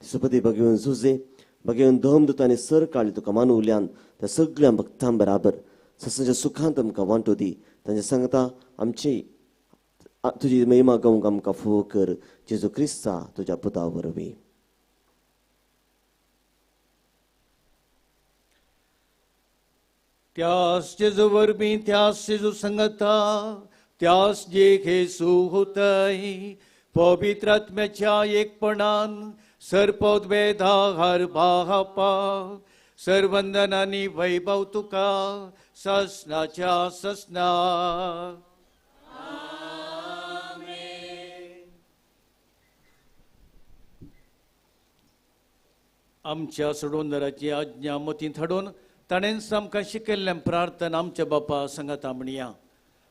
सुपती भगवून झुजे भगवून धम दुतांनी आनी सर काळी तुका मानवल्यान त्या सगळ्या भक्तां बराबर ससांच्या सुखांत आमकां वांटो दी. तांचे सांगता आमची तुजी महिमा गावंक आमकां फावो कर. जेजू क्रिस्ता तुज्या पुता वरवीं. त्यास जेजू वरवीं, त्यास जेजू संगता, त्यास जे खेसू होतय पवित्र आत्म्याच्या एकपणान सर्पद वेदा हर बापा सर्वंदनानी वैभव तुका ससनाच्या ससना. आमच्या सोडवणदाराची आज्ञा मतींत हाडून ताणेंच आमकां शिकयल्लें प्रार्थना आमच्या बापा सांगाता म्हणया.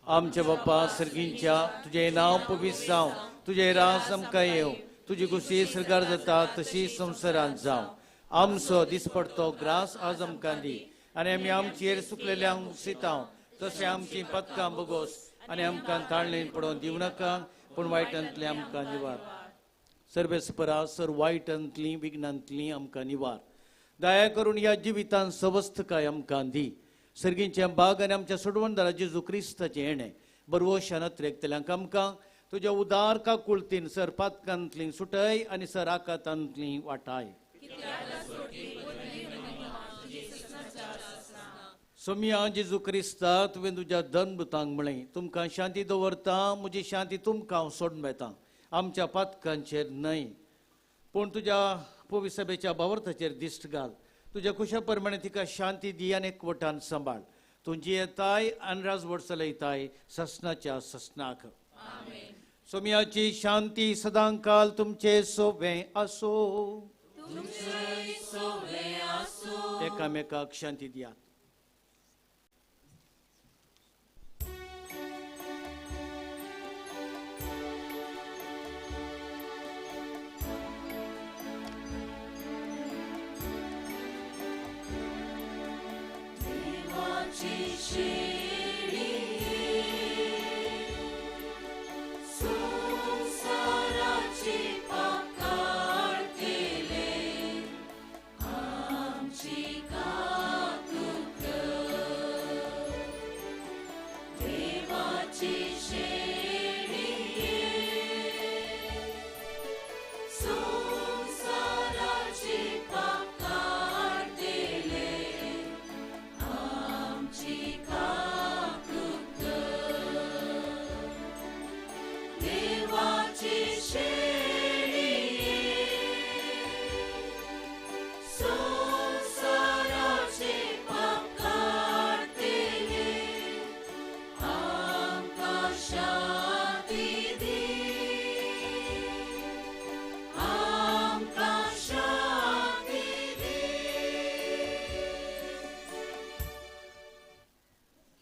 आमच्या बापा सर्गींच्या, तुजें नांव पवित्र जावं, तुजें राज आमकां येवं, तुजी खुशी सरकार जाता तशी संवसारांत जावं. आमचो दिसपडतो ग्रास आज आमकां दी आनी आमी आमचेर सुकलेल्यांक सितांव तशें आमचीं पदकां बोगोस आनी आमकां ताळणेन पडोवन दिवं नाका पूण वायटांतलें आमकां निवार. सर्वेस्परा सर वायटांतलीं विघ्नांतलीं आमकां निवार. दया करून ह्या जिवितान सवस्थकाय आमकां दी. सर्गींच्या बाग आनी आमच्या सोडवणदारा जेजू क्रिस्ताचें येणें बरवशान अत्रेकतल्यांक आमकां तुज्या उदार काकुळतीन सर पातकांतलीं सुटय आनी सर आकातांतलीं वाटाय. सोमिया जेजू क्रिस्ता तुवें तुज्या धनभूतांक म्हळें तुमकां शांती दवरता, म्हजी शांती तुमकां हांव सोडून वेता. आमच्या पातकांचेर न्हय पूण तुज्या पवित्र सभेच्या भावार्थाचेर दिश्ट घाल. तुज्या कुशा प्रमाणे तिका शांती दी आनी एकवटान सांबाळ. तुजी येताय आनी राजवट चलयताय ससनाच्या ससनाक. सोमियाची शांती सदांकाल तुमचे सोबें आसो. एकामेकाक शांती दियात.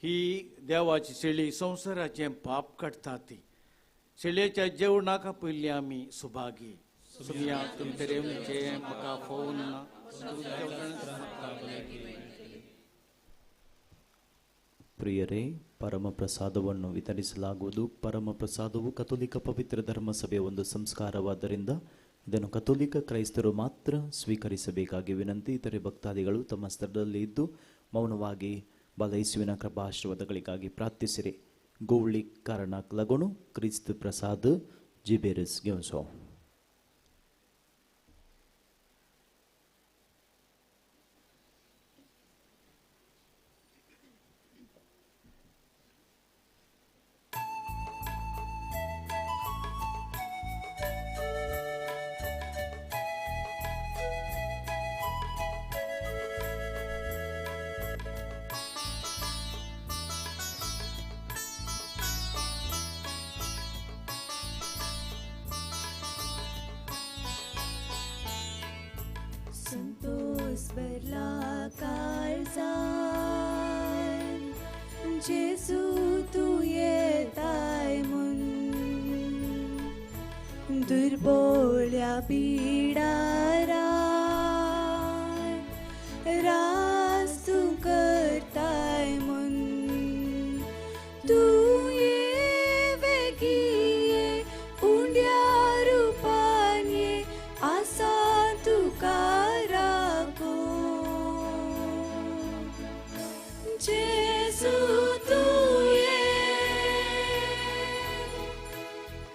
ही देवाची शेळी संवसाराचें पाप काडटा ती शेळयेच्या जेवणाक आपयल्ली आमी सुभागी. सुमिया तुमचे रेवचे म्हाका फोन ना. ಪ್ರಿಯರೇ, ಪರಮ ಪ್ರಸಾದವನ್ನು ವಿತರಿಸಲಾಗುವುದು. ಪರಮ ಪ್ರಸಾದವು ಕಥೋಲಿಕ ಪವಿತ್ರ ಧರ್ಮಸಭೆಯ ಒಂದು ಸಂಸ್ಕಾರವಾದ್ದರಿಂದ ಇದನ್ನು ಕಥೋಲಿಕ ಕ್ರೈಸ್ತರು ಮಾತ್ರ ಸ್ವೀಕರಿಸಬೇಕಾಗಿ ವಿನಂತಿ. ಇತರೆ ಭಕ್ತಾದಿಗಳು ತಮ್ಮ ಸ್ಥಳದಲ್ಲಿ ಇದ್ದು ಮೌನವಾಗಿ ಬಾಲಯೇಸುವಿನ ಕೃಪಾಶೀರ್ವಾದಗಳಿಗಾಗಿ ಪ್ರಾರ್ಥಿಸಿರಿ. ಗೋವಳಿ ಕಾರಣಕ್ಕೆ ಲಗುಣು ಕ್ರಿಸ್ತ ಪ್ರಸಾದ ಜಿಬೇರಸ್ ಗೆವಸೋ. संतोष भरला काळजान जेजू तूं येताय म्हूण दुर्बोळ्या पिडारान रास तूं करताय म्हूण तूं ये वेगीं ये उंड्या रुपान ये आसा तुका राखो. जेजू तूं ये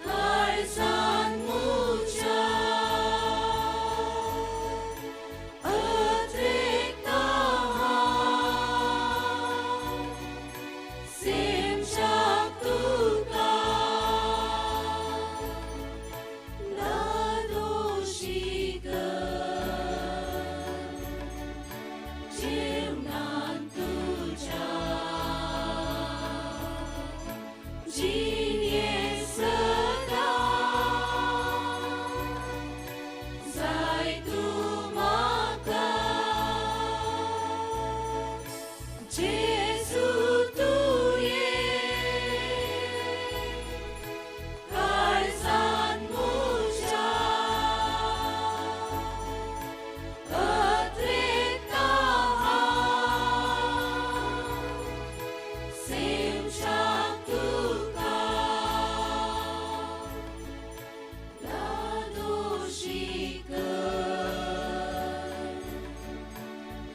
काळजान म्हज्या अत्रेकता हांव सेमशाक तुका ना दोशी कर जीवनान तुज्या जिणें सदां जाय तूं म्हाका. जेजू तूं ये काळजान म्हज्या अत्रेकता हांव सेमशाक तुका ना दोशी कर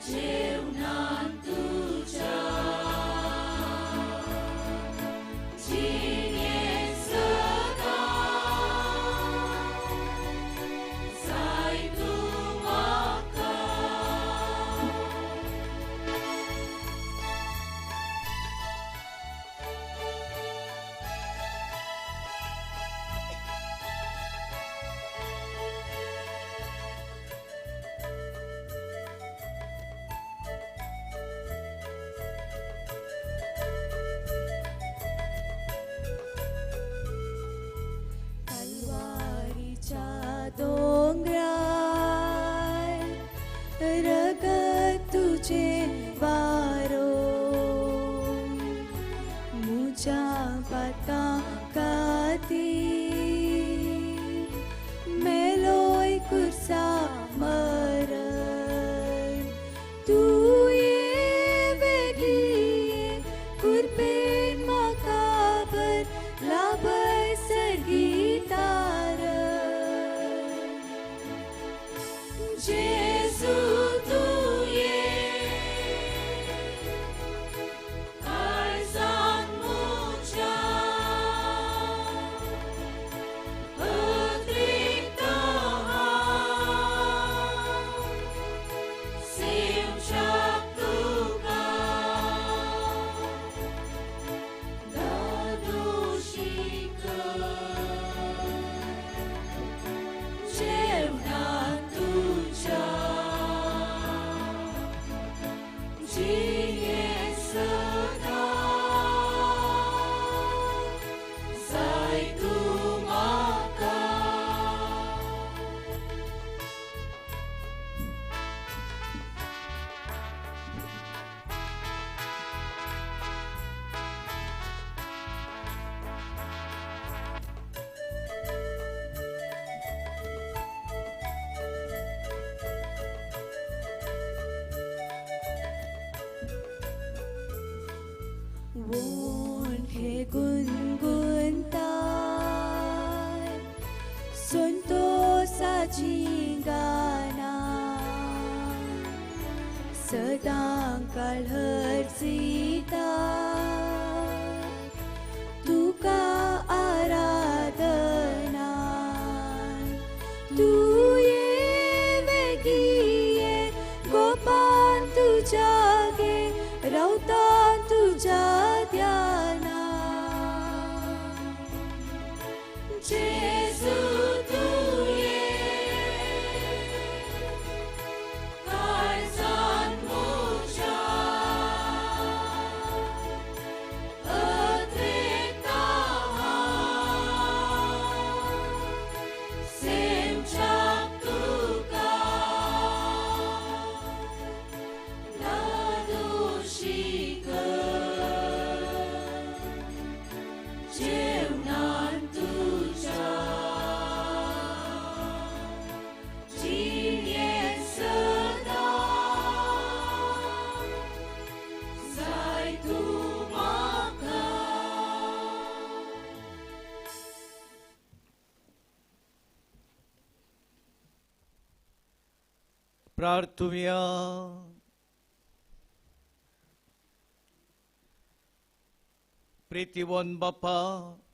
जीवनान तुज्या जिणें सदां जाय तूं म्हाका. कलवारीच्या दोंगरार रगत तुझें वारो म्हज्या पातां खातीर मेलोय कुर्सा मरण तूं ये वेगीं कुरपेन म्हाका भर लाभय सर्गीतार. जेजू तूं ये काळजान म्हज्या अत्रेकता हांव सेमशाक वोंठे गुनगुनताय संतोषाची गाना सदां काळहर्जिता तुका आराधना तूं ये वेगीये गोपान तुज्या गे रावता तुज्या ध्याना जेजू तूं ये काळजांत म्हज्या अद्वैता हांव सेमच्याक तुका धादोशी कर जेवणान तुज्या जिणेंत सदां जाय तूं म्हाका. प्रार्थुया. प्रितीवन बापा,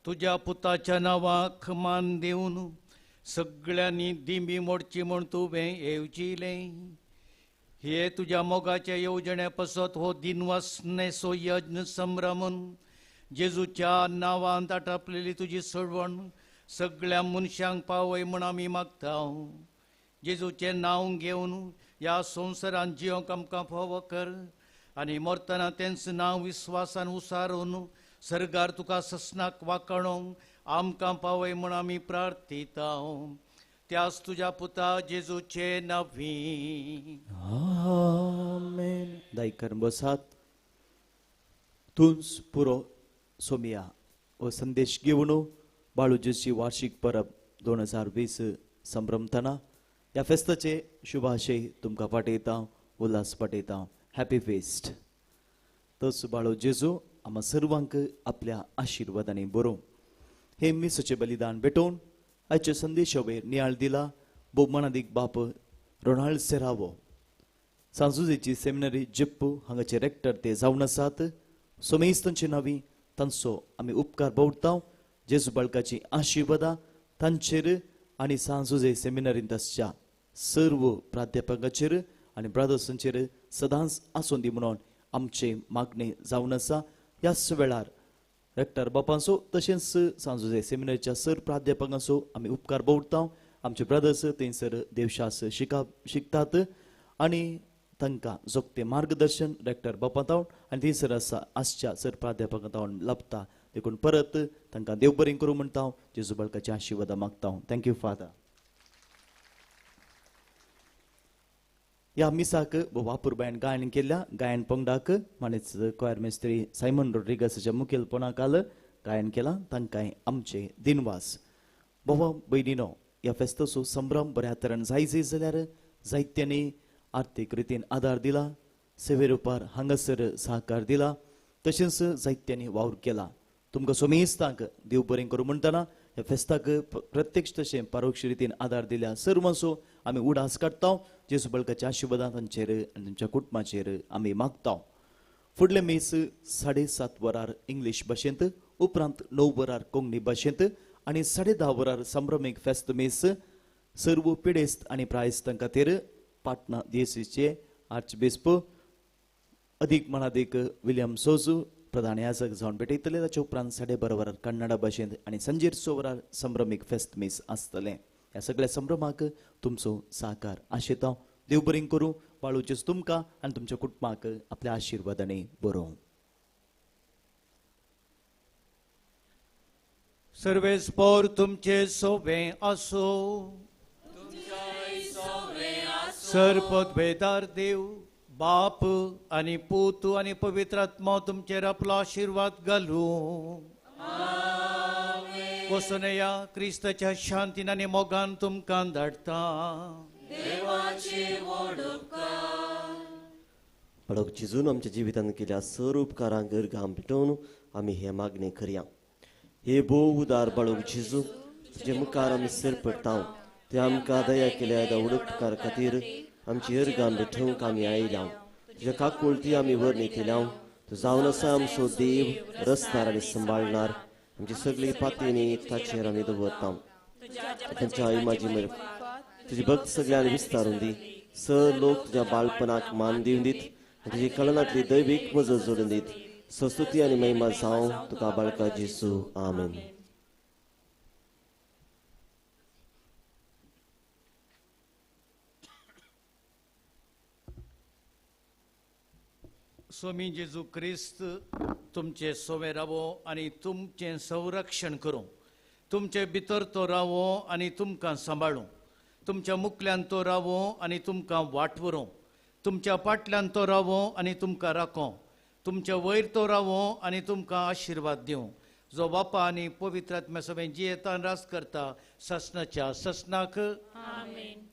तुज्या पुताच्या नांवाक मान दिवन सगळ्यांनी दिंबी मोडची म्हूण तुवें येवजिलें. हे तुज्या मोगाच्या येवजण्या पासत हो दिनवासनेचो यज्ञ संभ्रमून जेजूच्या नांवान आटापलेली तुजी सोडवण सगळ्या मनशांक पावय म्हूण आमी मागता. जेजूचें नांव घेवन ह्या संवसारांत जियोंक आमकां फावो कर आनी मरतना तेंच नांव विस्वासान उसारून सर्गार तुका ससनाक वाकाणोवंक आमकां पावय म्हूण आमी प्रार्थिता. त्याच तुज्या पुता जेजूचे नांवी. आमेन. दायकर बसात. तूंच पुरो सोमिया हो संदेश घेवन बाळूजीची वार्षिक परब 2020 संभ्रमतना ह्या फेस्ताचे शुभाशय तुमकां पाठयता, उल्हास पाठयता. Happy fest. तोच बाळू जेजू आमा सर्वांक आपल्या आशिर्वादांनी बरोवं. हे मिसाचें बलिदान भेटोवन आयच्या संदेशा वयर नियाळ दिला भोवमानादीक बाप रोनाल्ड सेरावो, सांजुजेची सेमिनरी जिप्पू हांगाचे रेक्टर ते जावन आसात. सोमेस्तांचे नांवी तांचो आमी उपकार बावडटा. जेजू बाळकाची आशिर्वादां तांचेर आनी सांजुजे सेमिनरींत आसच्या सर्व प्राध्यापकांचेर आनी ब्रादर्सांचेर सदांच आसूं दी म्हणून आमचें मागणें जावन आसा. ह्याच वेळार रेक्टर बापांचो तशेंच सांजुजे सेमिनरीच्या सर प्राध्यापकांचो आमी उपकार बावडटा. आमचे ब्रदर्स थंयसर देवशास शिकतात आनी तांकां जोगतें मार्गदर्शन रेक्टर बापां तावन आनी थंयसर आसा आसच्या सर प्राध्यापकां तावन लाभता. देखून परत तांकां देव बरें करूं म्हणटा, जेजू बाळकाची आशिर्वादां मागता. Thank you father. ह्या मिसाक वापूरबायन गायन केल्ल्या गायन पंगडाक मानेच क्वायर मेस्त्री सायमन रोड्रिगसाच्या मुखेलपणाखाल गायन केलां, तांकांय आमचे दिनवास. भावा भयणीनो, ह्या फेस्ताचो संभ्रम बऱ्या तरेन जायचे जाल्यार जायत्यांनी आर्थीक रितीन आदार दिला, सेवे रुपार हांगासर सहकार दिला, तशेंच जायत्यांनी वावर केला. तुमकां सोमेस्तांक देव बरें करूं म्हणटना ह्या फेस्ताक प्रत्यक्ष तशें परोक्ष रितीन आदार दिल्या सर्वांचो आमी उडास काडटा. जेजू बाळकाच्या आशिर्वादां तांचेर आनी तांच्या कुटुंबाचेर आमी मागता. फुडलें मीस 7:30 वरार इंग्लीश भाशेंत, उपरांत 9 वरार कोंकणी भाशेंत आनी 10:30 वरार संभ्रमीक फेस्त मीस सर्व पिडेस्त आनी प्रायस्तां खातीर पाटणा दियसीचे आर्चबिस्प अदीक मनादीक विलियम सोजू प्रधान याजक जावन भेटयतले. ताचे उपरांत 12:30 वरार कन्नडा भाशेंत आनी सांजेर 6 वरार संभ्रमीक फेस्त मीस आसतलें. ह्या सगळ्या संभ्रमाक तुमचो सहकार आशेता. देव बरें करूं. बाळू जेजू तुमकां आनी तुमच्या कुटुंबाक आपल्या आशिर्वादांनी बरोवं. सर्वेस्पोर तुमचे सोबे आसो. सर्वपदवेदार देव बाप आनी पूत आनी पवित्र आत्मा तुमचेर आपलो आशिर्वाद घालूं. वसनया क्रिस्ताच्या शांतीन आनी मोगान तुमकां धाडटा. देवाचे व्हड उपकार. बाळक जेजून आमच्या जिवितांत केल्या सर उपकारांक अर्घां भेटोवन आमी हे मागणें करया. हे भोव उदार बाळक जेजू, तुजे मुखार आमी सर पडटा, ते आमकां दया केल्या व्हड उपकार खातीर आमची अर्घां भेटोवंक आमी आयल्या. तुज्या काकुळटी आमी वर्णी केल्या. तूं जावन आसा आमचो देव, रचणार आनी सांबाळणार. आमची सगळी पातयेनी ताचेर आमी दवरता. तांच्या आई माझी तुजी भक्त सगळ्यांनी विस्तारून दी. सर लोक तुज्या बाळपणाक मान दिवन दीत आनी तुजी कळनांतली दैवीक मजत जोडून दीत. संस्कृती आनी महिमा जावं तुका बाळका जेजू. आमेन. स्वामी जेजू क्रिस्त तुमचे सोवे रावो आनी तुमचें संरक्षण करूं. तुमचे भितर तो रावो आनी तुमकां सांबाळूं. तुमच्या मुखल्यान तो रावो आनी तुमकां वाट व्हरूं. तुमच्या पाटल्यान तो रावो आनी तुमकां राखो. तुमच्या वयर तो रावो आनी तुमकां आशिर्वाद दिवं. जो बापा आनी पवित्र आत्म्या सवें जियेतान राज करता ससनाच्या ससनाक. आमेन.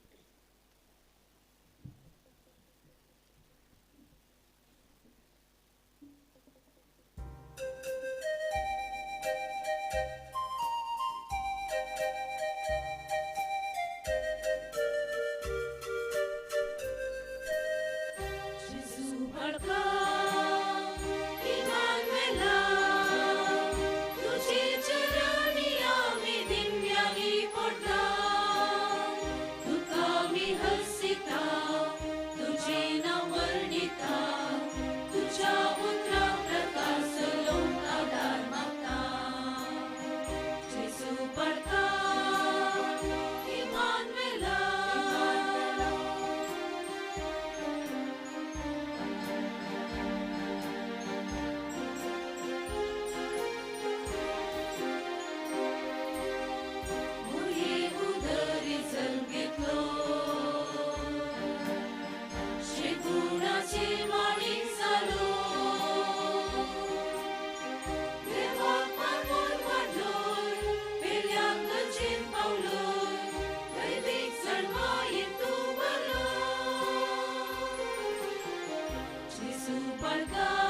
Super.